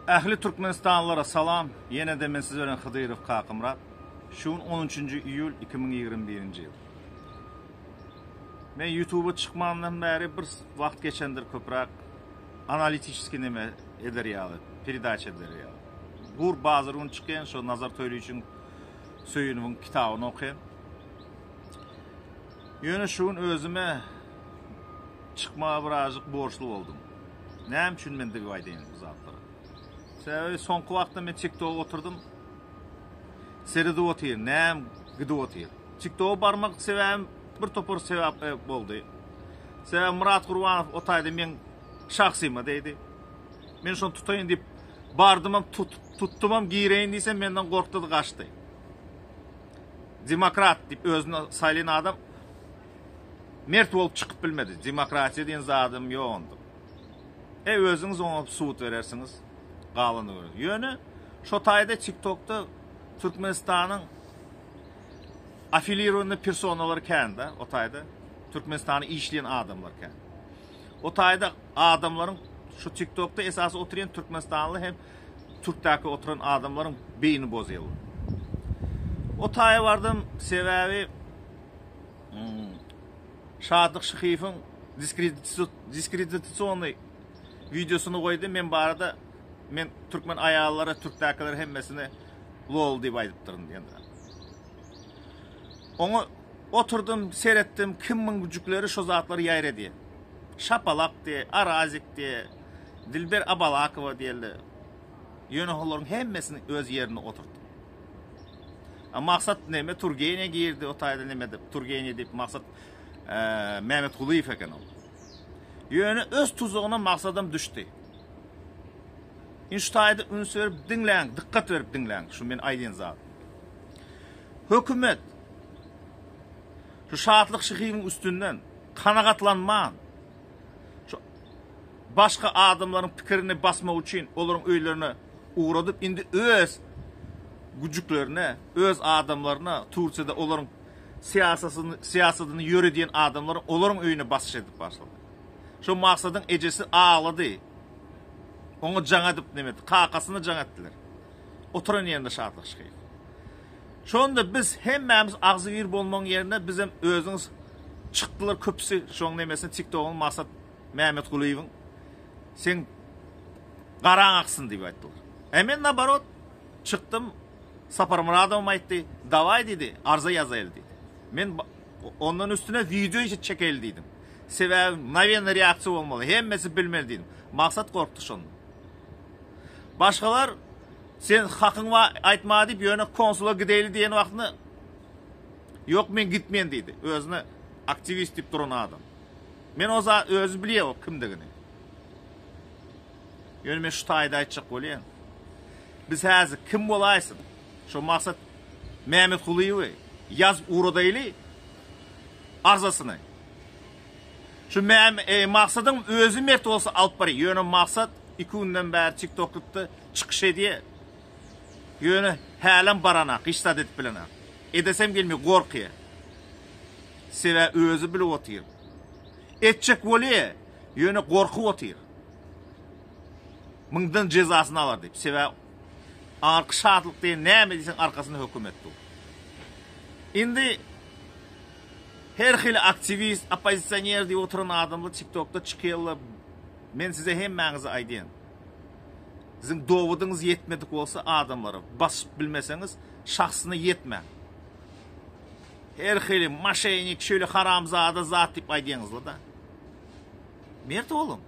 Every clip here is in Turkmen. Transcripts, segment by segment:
Ähli Türkmenistanlylara salam, ýene-de men siz bilen Hydyrow Kakymyrat. Şu gün on üçünji iýul 2021-nji ýyl. Men YouTube-a çykmandan bäri bir wagt geçendir köpräk analitiçeskiý neme eder ýaly, peredaça eder ýaly. Gur bazar gün çykýan şo Nazar Toýlyçyň Söýünowyň kitabyny okaýan. Ýöne şu gün özüme çykmaga birazjyk borçly boldum. Näme üçin men digip aýdaýyn bu zatlary? Sebäbi soňky wagtda men TikToka oturdym. Seredip otyryn, näme gidip otyr. TikToka barmak sebäbim bir topar sebäp e, boldy. Sebäbi Myrat Gurbanow o taýda meň şahsyma degdi. Men şony tutaýyn diýip bardymam tut, tutdumam gireýin diýsem menden gorkdy gaçdy. Demokrat diýip özüni saýlan adam mert bolup çykyp bilmedi. Demokratiýa diýen zadym ýok onda. E özüňiz oňa subut berersiňiz. Galany görer. Ýöne şo taýda TikTokda Türkmenistanyň afilirowany personalary kän-de o taýda. Türkmenistany işleýän adamlar kän. O taýda adamlaryň şu TikTokda esasy oturýan türkmenistanly hem Türkdäki oturan adamlaryň beýni bozýarlar. O taýa bardym, sebäbi hmm, Şatlyk Şyhyýewiň diskreditasionnyý wideosyny goýdy. Men barada men türkmen aýallara, türkdäkiler hemmesini lol diýip aýdypdyryn diýen. Oňa oturdym, seretdim, kimiň güjükleri şo zatlary ýaýradýar. Şapalak diýe, Arazik diýe, Dilber Abalakowa diýeli. Ýöne olaryň hemmesini öz ýerinde oturtdym. A maksat neme Turgeniýa girdi o taýda neme diýip Turgeniýa diýip maksat e, Mehmet Gulyýew eken ol. Ýöne öz tuzagyna maksadam düşdi. Indi şu taýda üns berip diňläň, dykgat berip diňläň şu men aýdýan zat. Hökümet şu Şatlyk Şyhyýewiň üstünden kanagatlanman şu başga adamlaryň pikirini basmak üçin olaryň öýlerine ugradyp indi öz güjüklerine, öz adamlaryna Türkiýede olaryň syýasatyny syýasatyny ýöredýän adamlaryň olaryň öýüne basyş edip başlady. Şo Maksadyň ejesi aglady. Oňa jaň edip neme etdi? Kakasyna jaň etdiler. Oturan ýerinde Şatlyk Şyhyýew. Şonda biz hemmämiz agzybir bolmagyň ýerine bizem özüňiz çykdylar köpüsi şoň nemesini tiktogyň Maksat Mämmetgulyýewiň seň garaň aksyn diýip aýtdylar. E men naborot çykdym Saparmyradowam aýtdy dawaý diýdi arza ýazaýly diýdi. Men ondan üstüne wideo çekeýli diýdim. Sebäbi mgnowenny reaksiýa bolmaly hemmesi bilmeli diýdim. Maksat gorkdy şondan. Başgalar sen hakyň bar aýtmaga diýip ýöne konsula gideýli diýen wagtynda ýok men gitmen diýdi. Özüne aktiwist diýip duran adam. Men o zat özi bilýär o kimdigini. Ýöne men şu taýda aýtjak bolýan. Biz häzir kim bolaýsyn? Şo maksat Mehmet Kulyýewi ýazyp ugradaýly arzasyny. Şu Mäm e, Maksadyň özi mert bolsa alyp barýar. Ýöne Maksat iki günden bäri TikTokda çykyş edýär. Ýöne hälem baranak, hiç zat edip bilenak. Edesem gelmeýär, gorkýar. Sebäbi özi bilip otyr. Etjek bolýar, ýöne gorkup otyr. Müňden jezasyny alar diýip. Sebäbi arky şatlyk diýen näme diýseň arkasynda hökümet dur. Indi Her hili aktiwist, oppozisioner diýip oturan adamlar TikTokda çykýarlar. Men size hemmäňize aýdýan. Siziň dowodyňyz ýetmedik bolsa adamlara basyp bilmeseňiz şahsyna ýetmäň. Her hili moşennik, şeýle haramzada zat diýip aýdýaňyzlar-da. Mert boluň.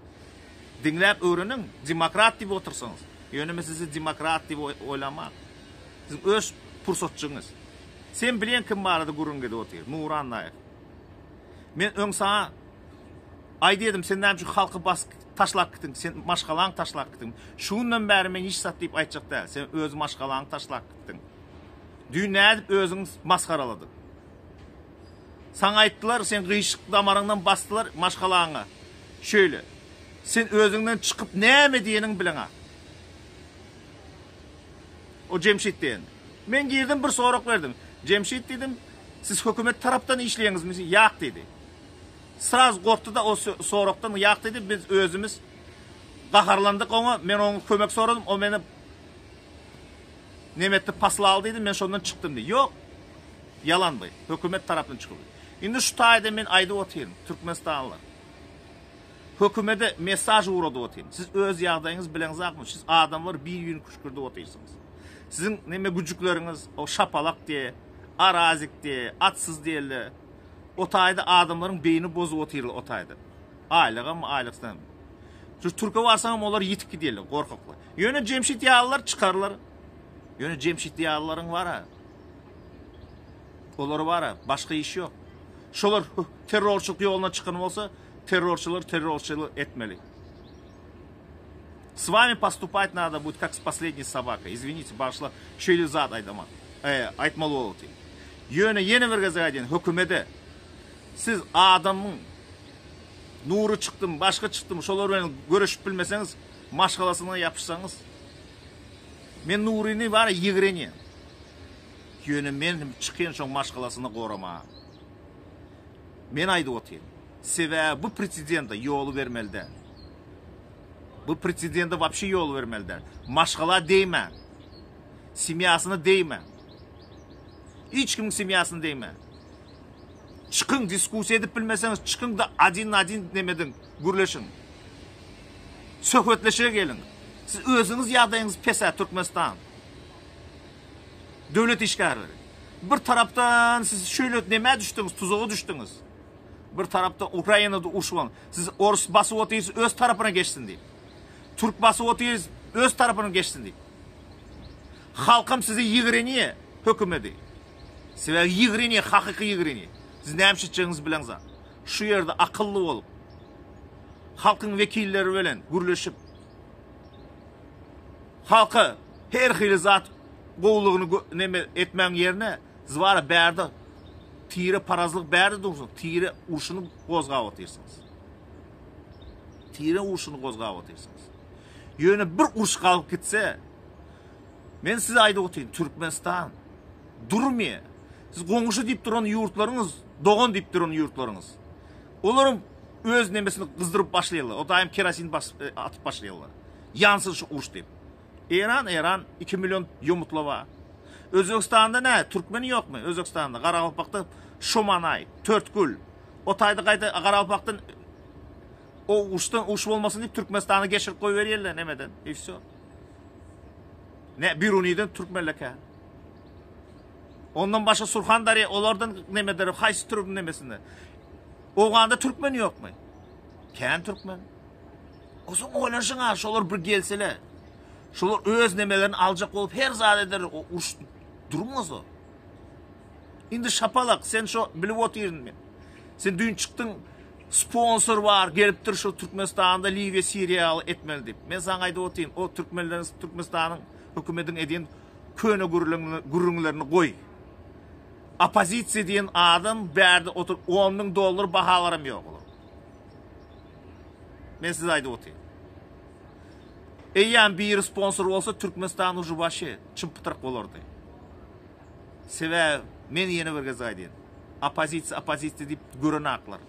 Diňläp öwreniň, demokrat diýip otursaňyz. Ýöne men sizi demokrat diýip oýlaman. Siziň öz pursatjygyňyz. Sen bilýän kim barada gürrüň gidip otyr. Nury Annaýew. Men öň saňa aýdýadym, sen näme üçin halky basyp taşlap gitdiň, sen maşgalaňy taşlap gitdiň. Şu günden bäri men hiç zat diýip aýtjak däl. Sen öz maşgalaňy taşlap gitdiň. Düýn nädip özüňi masgaraladyň? Saňa aýtdylar, sen gyşyk damaryňdan basdylar maşgalaňa. Şeýle. Sen özüňden çykyp näme diýeniňi bileňak. O Jemşit diýen. Men girdim bir sorag berdim. Jemşit diýdim, siz hökümet tarapdan işleýäňizmi? Ýak diýdi. Sraz gorkdy-da o soragdan ýak diýdi, biz özümiz. gaharlandyk oňa, men oňa kömek soradym, o meni neme etdi, poslal diýdi, men şondan çykdym diýdi. Ýok. Ýalan bu. Hökümet tarapyndan çykyp. Indi şu taýda men aýdyp otyryn, türkmenistanlylar. Hökümede mesaj ugradyp otyryn. Siz öz ýagdaýyňyzy bileňzakmy? Siz adamlar bir-birini küşgürdip otyrsyňyz. Siziň neme güjükleriňiz, o şapalak diýe, arazik diýe, atsyz diýeli. O taýda adamlaryň beýni bozup otyrlar o taýda. Aýlygam, aýlyksyzam. Şu türke barsaňam olar ýitip gidýärler, gorkaklar. Ýöne Jemşit ýalylar çykarlar. Ýöne Jemşit ýalylaryň bar-a. Olar bar-a, başga iş ýok. Şolar terrorçylyk ýoluna çykan bolsa, terrorçylar terrorçylyk etmeli. S vami postupать nado будет как s posledniý sobakой. Izwinite, bagyşla, şeýle zat aýdaman. E, aýtmaly boldy. Ýöne ýene bir gezek aýdýan, hökümede siz adamyň Nury çykdym, başga çykdym, şolar bilen göreşip bilmeseňiz, maşgalasyna ýapyşsaňyz. Men Nuryny bar ýigrenýän. Ýöne men hem çykýan şoň maşgalasyny goramaga. Men aýdyp otyryn. Sebäbi bu prezidente ýoly bermeli däl. Bu prezidente wapşe ýol bermeli däl. Maşgala degmäň. Semýasyna degmäň. Hiç kimiň semýasyna degmäň. Çykyň diskussiýa edip bilmeseňiz çykyň-da adin na adin neme ediň, gürleşiň. Söhbetleşige geliň. Siz özüňiz ýagdaýyňyz pes-ä Türkmenistan. Döwlet işgärleri. Bir tarapdan siz şöyle nemä düşdüňiz, tuzaga düşdüňiz. Bir tarapdan Ukrainada uruş bolan. Siz orus basyp otyrsyz öz tarapyna geçsin diýip. Türk basyp otyr öz tarapyna geçsin diýip. Halkam sizi ýigrenýär, hökümedi. Sebäbi ýigrenýär, hakyky ýigrenýär. Siz näme iş etjegiňizi bileňzok. Şu ýerde akylly bolup, halkyň wekilleri bilen gürleşip, halka her hili zat gowulygyny neme etmäň ýerine, siz bara bärde tire parazlyk bärde dursun, tire urşuny gozgap otyrsyňyz. Tire urşuny gozgap otyrsyňyz. Ýöne bir uruş galyp gitse, Men size aýdyp otyryn, Türkmenistan durmaýar. Siz goňşy diýip duran ýurtlaryňyz, dogan diýip duran ýurtlaryňyz. Olaryň öz nemesini gyzdyryp başlaýarlar. O daýym kerosin basyp e, atyp başlaýarlar. Ýansyn şu uruş diýip. Eýran, Eýran 2 million ýomutla bar. Özbegistanda nä, türkmen ýokmy? Özbegistanda, Garagalpakda Şomanaý, Törtgül. O taýda gaýta Garagalpakdan o uruşdan uruş bolmasyn diýip Türkmenistana geçirip goýberýärler nemeden. I wsё. Ne Biruniden türkmenlekä. Ondan başga Surhandarýa olardan nemedir haýsy türk nemesinde. Owganda türkmen ýokmy? Kän türkmen. Osoň oýlanşyň ha şolar bir gelseler. Şolar öz nemelerini aljak bolup her zat eder o uruş durmaz o. Indi şapalak sen şo bilip otyryn men. Sen düýn çykdyň Sponsor bar gelipdir şu Türkmenistanda Liwiýa Siriýa ýaly etmeli diýip. Men saňa aýdyp otyryn o türkmenleriň Türkmenistanyň hökümediň edýän köne gürrüňlerini goý. Oppozisiýa diýen adam bärde oturyp 10 müň dollar bahalaram ýok olar. Men size aýdyp otyryn. Eýýäm biri sponsor bolsa Türkmenistan uje başy çym-pytrak bolardy. Sebäbi men ýene bir gezek aýdýan. Oppozisiýa oppozisiýa diýip görenaklar.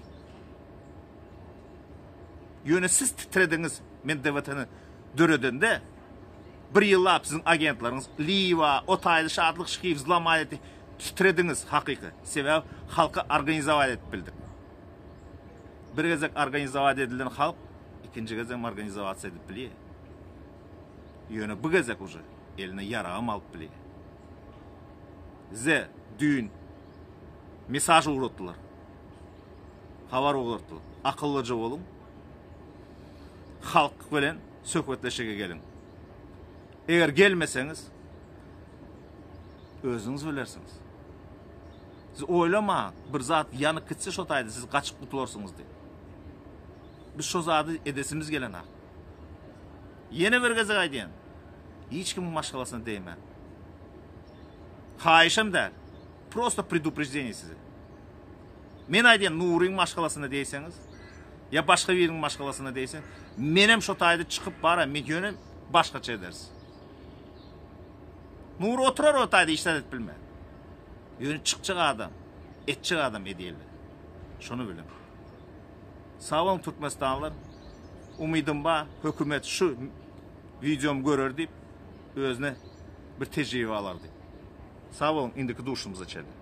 Ýöne siz titrediňiz men DWT-ni döredende bir ýyllap siziň agentlaryňyz Liwa, o taýda Şatlyk Şyhyýew zlamaý etdi. Titrediňiz hakyky. Sebäbi halky organizować edip bildik. Bir gezek organizować edilen halk ikinji gezegem organizowasiýa edip bilýär. Ýöne bu gezek uje eline ýaragam alyp bilýär. Ze düýn mesaj ugratdylar. Habar ugratdylar. Akyllyja boluň. Halk bilen söhbetleşige geliň. Eger gelmeseňiz özüňiz bilersiňiz. Siz oýlamaň, bir zat ýanyp gitse şo taýda siz gaçyp gutularsyňyz diýip. Biz şo zady edesimiz gelenak. Ýene bir gezek aýdýan. Hiç kimiň maşgalasyna degmäň. Haýyşam däl. Prosto predupreždeniýe size. Men aýdýan Nuryň maşgalasyna diýseňiz, ýa başga biriniň maşgalasyna diýseň, menem şo taýda çykyp bara, men ýöne başgaça ederis. Nury oturar o taýda hiç zat edip bilmän. Ýöne çykjak adam, etjek adam edýärler. Şony biliň. Sag boluň türkmenistanlylar. Umydym bar, hökümet şu wideomy görer diýip, özüne bir tejribe alar diýip. Sag boluň, indiki duşumyza çenli.